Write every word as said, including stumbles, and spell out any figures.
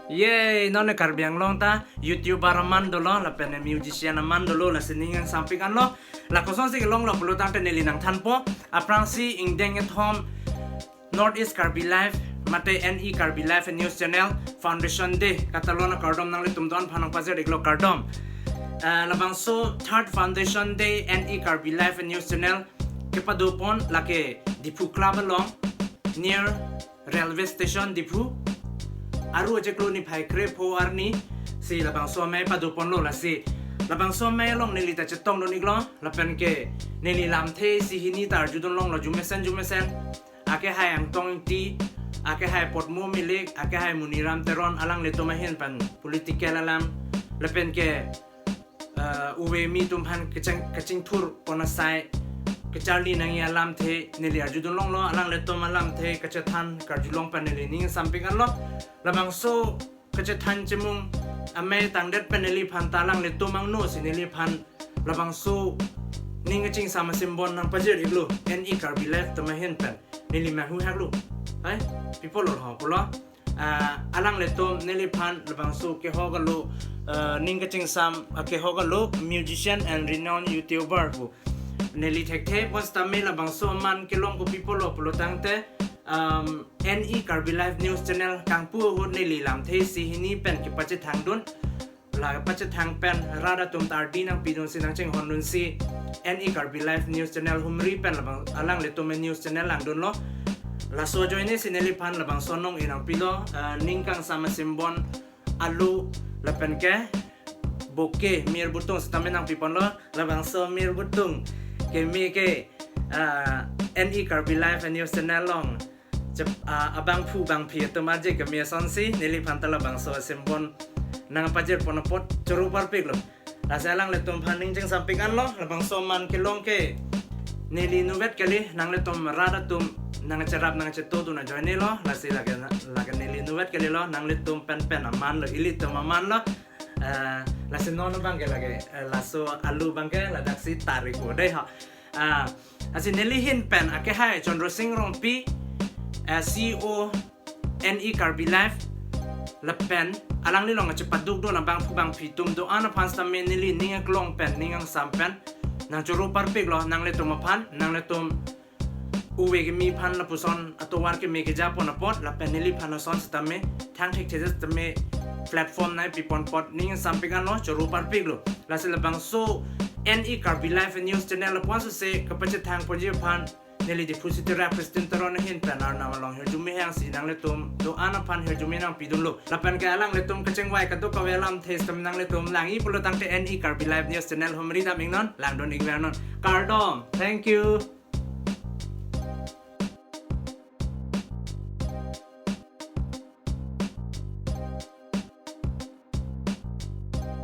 Ye, non Karbi Anglong ta YouTuber aman dolo, lapen musician aman dolo, lasi ning nangsampik anlo. La kosonsi kelonglo pulo tangte neli nangthanpo. Aphrangsi ingdeng kethom North East Karbi Live, mate N E Karbi Live News Channel Foundation Day, katalon akardom nanglitum don aphan nangpajir-iklo, kardom. Eh, labangso Third Foundation Day N E Karbi Live News Channel kepadopon lake Diphu Club along, near railway station Diphu. Aru achiklo niphai krepho arni si labangso amei padoponlo, lasi labangso amei along neli ta chetongdun-iklo, lapen ke neli lamthe isi hini ta arjudun longlo jumesen jumesen. Akehai Angtong Ingti, akehai Potmo Milik, akehai Muniram Teron, alanglitum ahin pen political alam, lapen ke, eh, uve mi atum aphan kecheng, kachingthur pon asai kacharli nangji alamthe neli arjudun longlo, alanglitum alamthe kachethan karjulong pen neli ning nangsampik anlo. Labangso kachethan chemung amei tangdet pen neliphan ta alanglitum angno si neliphan labangso ning kachingsam asimbon nangpajir-iklo, N E Karbi Live atum ahin pen neli manghu haklo. Hai, people all ho pulo. Ah, alanglitum neliphan labangso kehok alo, ah, ning kachingsam, ah, kehok alo musician and renowned YouTuber pu neli thekthe. Bonsitame labangso aman kelong ko people all pulo tangte, um, N E Karbi Live News Channel kangpu ahut neli lamthe isi hini pen kepachethangdun, la pachethang pen rat atum ta ardi nangpidunsi nangchinghondunsi N E Karbi Live News Channel humri pen labang alanglitum news channel langdunlo. Laso ajoine si neliphan labangso nong-e nangpilo, eh, ning kangsam asimbon alu lapen ke bouquet, mir butung sitame nangpiponlo. Labangso mir butung keme ke, eh, N E Karbi Live News Channel along chep, ah, abangphu bangphi atum arje keme asonsi neliphan ta labangso asimbon nangpajirpon apot choro parpiklo. Lasi alanglitum aphan ning chingsampik anlo, labangso aman kelong ke neli nuvet kali, nanglitum rat atum nangcherap nangchetodun ajoinelo, lasi lake, lake neli nuvet kalilo, nanglitum penpen amanlo, ilitum amanlo. Eh, lasi non abang ke lake, eh, laso alu abang ke ladaksi tarik ko dei ha. Ah, lasi neli ahin pen akehai Chandra Sing Rongpi, eh, C E O N E Karbi Live, lapen alangli along kachepadukdun abangphu bangphi atum do-an aphan sitame neli ning aklong pen, ning angsam pen nangchoro parpiklo nanglitum aphan, nanglitum uve keme aphan lapuson atovar keme kejapon apot, lapen neliphan ason sitame thang thekthe sitame platform nangpipon apot ning sampik anlo, choro parpiklo. Lasi labangso N E Karbi Live News Channel lapuson se kapachethangponji aphan neli Diphu City Rep Christian Teron ahin pen arnam along hirjume hangsi nanglitum do-an aphan hirjume nangpidunlo. Lapen ke alanglitum kachingvai kadokave alamthe sitame nanglitum langji pulo tangte N E Karbi Live News Channel humri dam-iknon, langdun-ik vernon. Kardom. Thank you.